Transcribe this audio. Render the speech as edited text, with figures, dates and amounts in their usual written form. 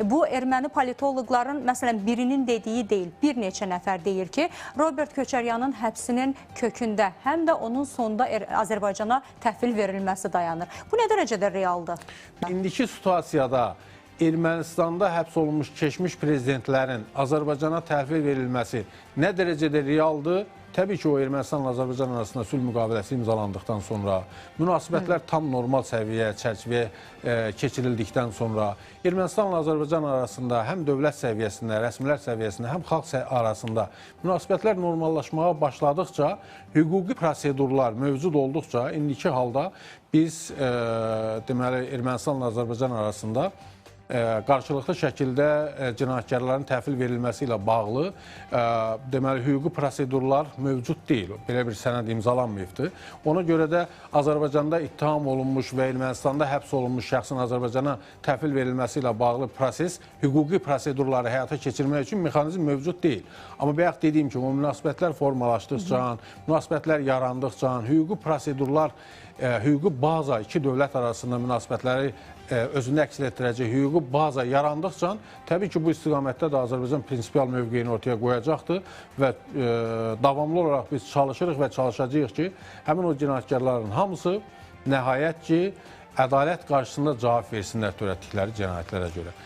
Bu erməni politoloqların məsələn birinin dediyi deyil, bir neçə nəfər deyir ki, Robert Köçəryanın həbsinin kökündə həm də onun sonda Azərbaycana təhvil verilməsi dayanır. Bu nə dərəcədə realdır? İndiki situasiyada Ermənistanda həbs olunmuş keçmiş prezidentlərin Azərbaycana təhvil verilməsi nə dərəcədə realdır? Təbii ki, o Ermənistanla Azərbaycan arasında sülh müqaviləsi imzalandıqdan sonra, münasibətlər tam normal səviyyəyə, çərçivəyə keçirildikdən sonra, Ermənistanla Azərbaycan arasında həm dövlət səviyyəsində, rəsmilər səviyyəsində, həm xalq arasında münasibətlər normallaşmağa başladıqca, hüquqi prosedurlar mövcud olduqca, indiki halda biz deməli Ermənistanla Azərbaycan arasında qarşılıqlı şəkildə cinayətkarların təhvil verilməsi ilə bağlı deməli hüquqi prosedurlar mövcud deyil. Belə bir sənəd imzalanmayıbdır. Ona görə də Azərbaycanda ittiham olunmuş və Ermənistanda həbs olunmuş şəxsin Azərbaycana təhvil verilməsi ilə bağlı proses, hüquqi prosedurları həyata keçirmək üçün mexanizm mövcud deyil. Amma bayaq dediyim kimi, o münasibətlər formalaşdıqca, münasibətlər yarandıqca, hüquqi prosedurlar, hüquqi baza iki dövlət arasında münasibətləri özünü əks etdirəcək hüquqi baza yarandıqca, təbii ki, bu istiqamətdə də Azərbaycan prinsipial mövqeyini ortaya qoyacaqdır və davamlı olaraq biz çalışırıq və çalışacağıq ki, həmin o cinayətkarların hamısı nəhayət ki, ədalət qarşısında cavab versinlər törətdikləri cinayətlərə görə.